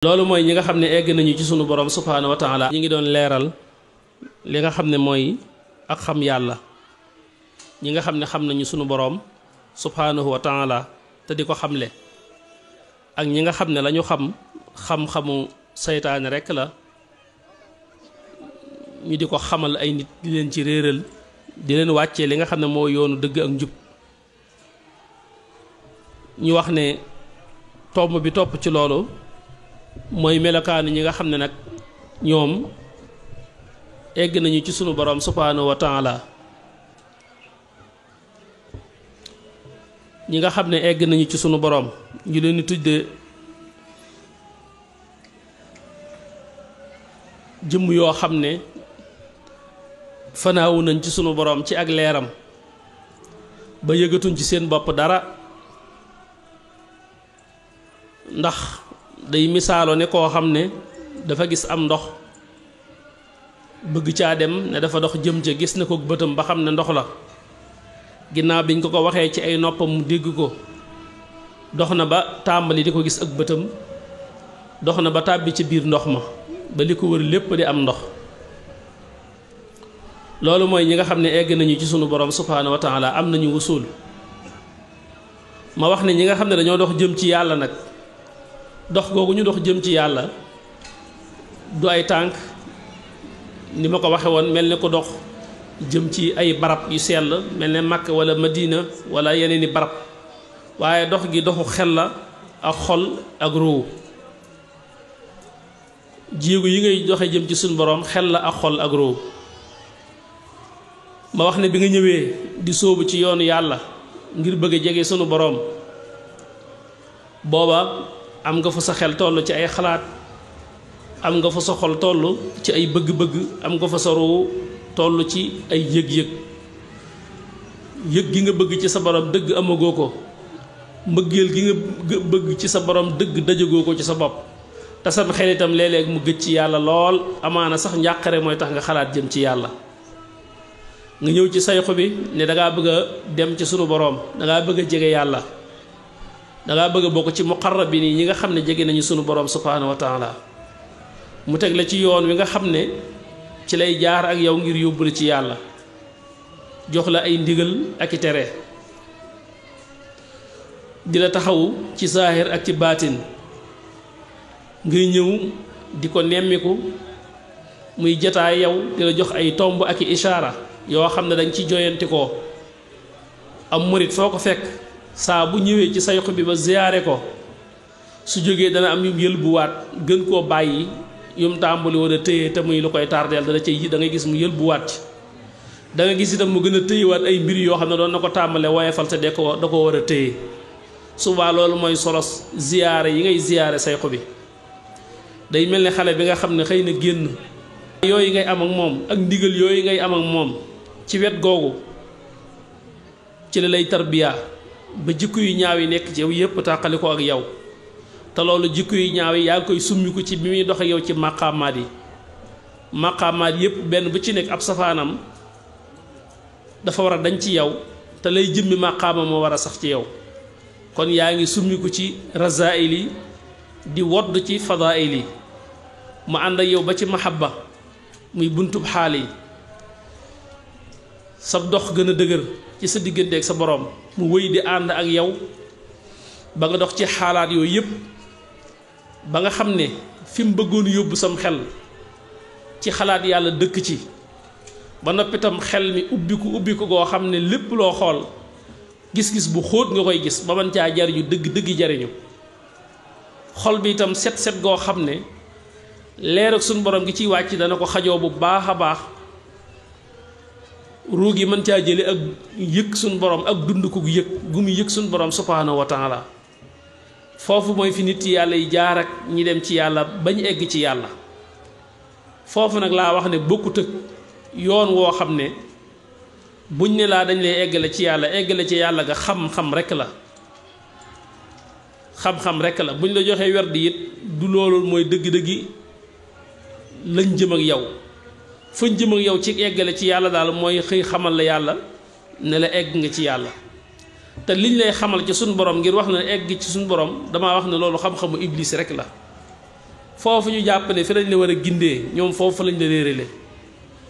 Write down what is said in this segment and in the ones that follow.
loolu mooy ñi nga xam ne egg nañu ci sunu borom subhaanahu wa taala ñi ngi doon leeral li nga xam ne mooy ak xam yàlla ñi nga xam ne xam nañu sunu borom subhaanahu wa taala te di ko xamle ak ñi nga xam ne lañu xam-xamu saytaane rekk la ñu di ko xamal ay nit di leen ci réeral di leen wàccee li nga xam ne moo yoonu dëgg ak njub ñu wax ne tomb bi topp ci loolu mooy melokaanu ñi nga xam ne nag ñoom egg nañu ci sunu borom subhaanahu wa taala ñi nga xam ne egg nañu ci sunu borom ñu leen di tudde jëmm yoo xam ne fanaawu nañ ci sunu borom ci ak leeram ba yëgatuñ ci seen bopp dara ndax day misaaloo ne koo xam ne dafa gis am ndox bëgg caa dem ne dafa dox jëm ca gis na ko bëtam ba xam ne ndox la ginnaaw biñ ko waxee ci ay noppam mu dégg ko dox na ba tàmbali di ko gis ak bëtam dox na ba tàbbi ci biir ndox ma ba li ko wër lépp di am ndox loolu mooy ñi nga xam ne egg nañu ci sunu borom subhaanahu wa taala am nañu wusul ma wax ne ñi nga xam ne dañoo dox jëm ci yàlla nag dox googu ñu dox jëm ci yàlla du ay tànk ni ma ko waxe woon mel ne ko dox jëm ci ay barab yu sell mel ne Makka wala Madina wala yeneen i barab waaye dox gi doxu xel la ak xol ak ruu jéego yi ngay doxe jëm ci suñu borom xel la ak xol ak ruu ma wax ne bi nga ñëwee di sóobu ci yoonu yàlla ngir bëgg a jege sunu borom booba am nga fa sa xel toll ci ay xalaat am nga fa sa xol toll ci ay bëgg-bëgg am nga fa sa ruu toll ci ay yëg-yëg yëg gi nga bëgg ci sa borom dëgg amagoo ko mbëggeel gi nga bëgg ci sa borom dëgg dajagoo ko ci sa bopp te sam xel itam léeg-léeg mu gëj ci yàlla lool amaana sax njàqare mooy tax nga xalaat jëm ci yàlla nga ñëw ci sayxu bi ne dangaa bëgg a dem ci sunu borom dangaa bëgg a jege yàlla dangaa bëgg a bokk ci muqarrabin yi ñi nga xam ne jege nañu sunu borom subhaanahu wa taala mu teg la ci yoon wi nga xam ne ci lay jaar ak yow ngir yóbbu la ci yàlla jox la ay ndigal ak i tere di la taxawu ci zaahir ak ci baatin ngay ñëw di ko nemmiku muy jataay yow di la jox ay tomb ak i ishaara yoo xam ne dañ ci joyanti ko am murit foo ko fekk saa bu ñëwee ci sayxu bi ba ziyaare ko su jógee dana am yum yëlbuwaat gën koo bàyyi yum tàmbali woon a téye te muy lu koy tardeel da ngay gis mu yëlbuwaat ci da nga gis itam mu gën a téyewaat ay mbir yoo xam ne doon na ko tàmbale woyefal te da ko war a téye souvent loolu mooy solos ziyaare yi ngay ziyaare sayxu bi day mel ni xale bi nga xam ne xëy na génn yooyu ngay am ak moom ak ndigal yooyu ngay am ak moom ci wet googu ci la lay tarbiya ba jikko yu ñaaw yi nekk ci yow yépp tàqali ko ak yow te loolu jikko yu ñaaw yi yaa ngi koy summiku ci bi muy dox ak yow ci maqaamaat yi maqaamaat yépp benn bu ci nekk ab safaanam dafa war a dañ ci yow te lay jëmmi maqaama moo war a sax ci yow kon yaa ngi summiku ci razaa'il yi di wodd ci fadaa'il yi mu ànd ak yow ba ci mahabba muy buntub xaal yi sab dox gën a dëgër ci sa diggante ak sa borom mu wëy di ànd ak yow ba nga dox ci xaalaat yooyu yépp ba nga xam ne fi mu bëggoon yóbbu sam xel ci xalaat yàlla dëkk ci ba noppitam xel mi ubbiku goo xam ne lépp loo xool gis-gis bu xóot nga koy gis ba mën caa jariñu dëgg jariñu xol bi itam set goo xam ne leer ak suñu borom gi ciy wàcc dana ko xajoo bu baax a baax ruug yi mën caa jële ak yëg suñu borom ak dund ko yëg gu mu yëg suñu borom subhaanahu wa taala foofu mooy fi nit yàlla yi jaar ak ñi dem ci yàlla bañ egg ci yàlla foofu nag laa wax ne bokkut ak yoon woo xam ne buñ ne laa dañ lay eggale ci yàlla ga xam-xam rekk la xam-xam rekk la buñ la joxee werdi it du loolu mooy dëgg-dëggi lañ jëm ak yow fañ jëm ak yow ci eggale ci yàlla daal mooy xëy xamal la yàlla ne la egg nga ci yàlla te liñ lay xamal ci suñu borom ngir wax na egg ci suñu borom damaa wax ne loolu xam-xamu iblis rek la foofu ñu jàpp ne fi lañ la war a gindee ñoom foofu lañ la réerale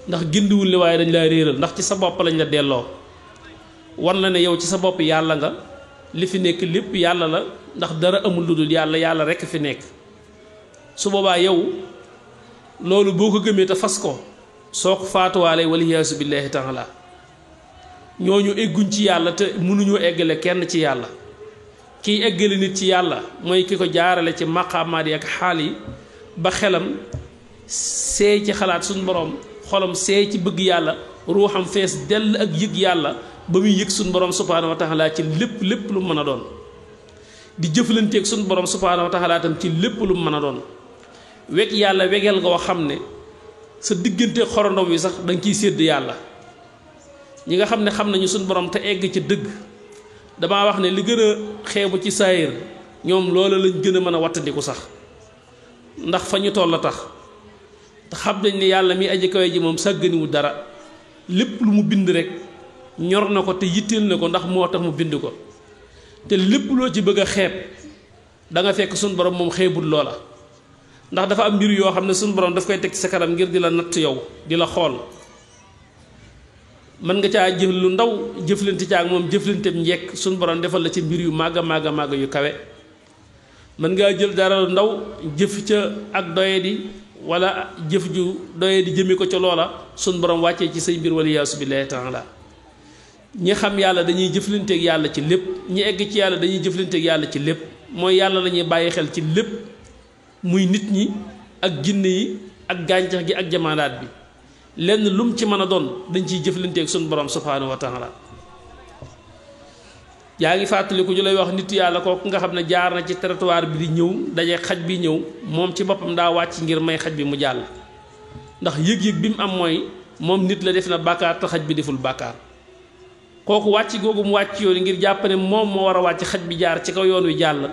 ndax gindiwul la waaye dañ laa réeral ndax ci sa bopp lañ la delloo wan la ne yow ci sa bopp yàlla nga li fi nekk lépp yàlla la ndax dara amul lu dul yàlla yàlla rekk fi nekk su boobaa yow loolu boo ko gëmee te fas ko soo ko faatuwaalee waliyaasu billaahi taala ñooñu egguñ ci yàlla te mënuñoo eggale kenn ci yàlla kiy eggale nit ci yàlla mooy ki ko jaarale ci maqaamaat yi ak xaal yi ba xelam seey ci xalaat suñu borom xolam seey ci bëgg yàlla ruuxam fees dell ak yëg yàlla ba muy yëg suñu borom subhaanahu wa taala ci lépp lu mën a doon di jëflanteeg suñu borom subhaanahu wa taala tam ci lépp lu mën a doon weg yàlla wegeel nga xam ne sa diggante xorondom wi sax da nga ciy sédd yàlla ñi nga xam ne xam nañu suñu borom te egg ci dëgg damaa wax ne li gën a xeebu ci saayir ñoom loola lañ gën a mën a wattandiku sax ndax fa ñu toll la tax te xam nañ ne yàlla mi aji kawe ji moom sàgganiwu dara lépp lu mu bind rek ñor na ko te yitteel na ko ndax moo tax mu bind ko te lépp loo ci bëgg a xeeb da nga fekk suñu borom moom xeebul loola ndax dafa am mbir yoo xam ne suñu borom daf koy teg ci sa kanam ngir di la natt yow di la xool mën nga caa jëf lu ndaw jëflante ca ak moom jëflanteem njekk suñu borom defal la ci mbir yu màgg a màgg yu kawe mën ngaa jël dara lu ndaw jëf ca ak doyadi wala jëf ju doyadi jëme ko ca loola suñu borom wàccee ci say mbir waliyaasu billaahi taala ñi xam yàlla dañuy jëflanteeg yàlla ci lépp ñi egg ci yàlla dañuy jëflanteeg yàlla ci lépp mooy yàlla la ñuy bàyyi xel ci lépp muy nit ñi ak jinne yi ak gàncax gi ak jamaadaat bi lenn lum ci mën a doon dañ ciy jëflanteeg suñu borom subhaanahu wa taala yaa ngi fàttaliku ñu lay wax nit yàlla kooku nga xam ne jaar na ci territoire bi di ñëw daje xaj bi ñëw moom ci boppam daa wàcc ngir may xaj bi mu jàll ndax yëg-yëg bi mu am mooy moom nit la def na bàkkaar te xaj bi deful bàkkaar kooku wàcc googu mu wàcc yoon ngir jàpp ne moom moo war a wàcc xaj bi jaar ci kaw yoon wi jàll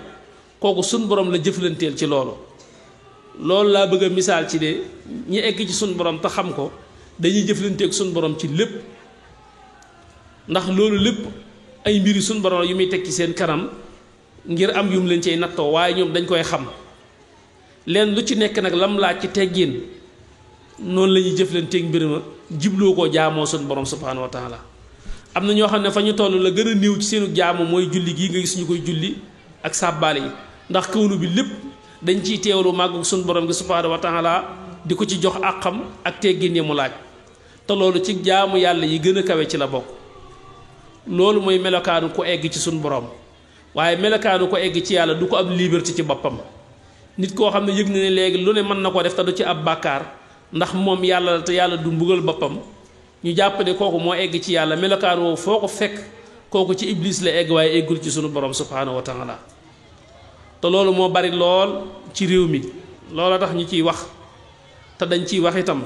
kooku suñ borom la jëflanteel ci loolu laa bëgg a misaal ci de ñi egg ci suñ borom te xam ko dañuy jëflanteeg suñ borom ci lépp ndax loolu lépp ay mbiri suñ borom yu muy teg ci seen kanam ngir am yum leen cay nattoo waaye ñoom dañ koy xam leen lu ci nekk nag lam laaj ci teggin noonu la ñuy jëflanteeg mbir ma jibloo koo jaamoo suñ borom subhaanahu wa taala am na ñoo xam ne fa ñu toll la gën a néew ci seenu jaamu mooy julli gii nga gis ñu koy julli ak sàbbaale yi ndax kawnu bi lépp dañ ciy teewlu màggu suñu borom gi subhaanahu wa taala di ko ci jox àqam ak teggin yi mu laaj te loolu ci jaamu yàlla yi gën a kawe ci la bokk loolu mooy melokaanu ko egg ci suñu borom waaye melokaanu ko egg ci yàlla du ko ab liberté ci boppam nit koo xam ne yëg na ne léegi lu ne mën na ko def te du ci ab bàkkaar ndax moom yàlla la te yàlla du mbugal boppam ñu jàpp ne kooku moo egg ci yàlla melokaan woowu foo ko fekk kooku ci iblis la egg waaye eggul ci sunu borom subhaanahu wa taala te loolu moo bari lool ci réew mi loola tax ñu ciy wax te dañ ciy wax itam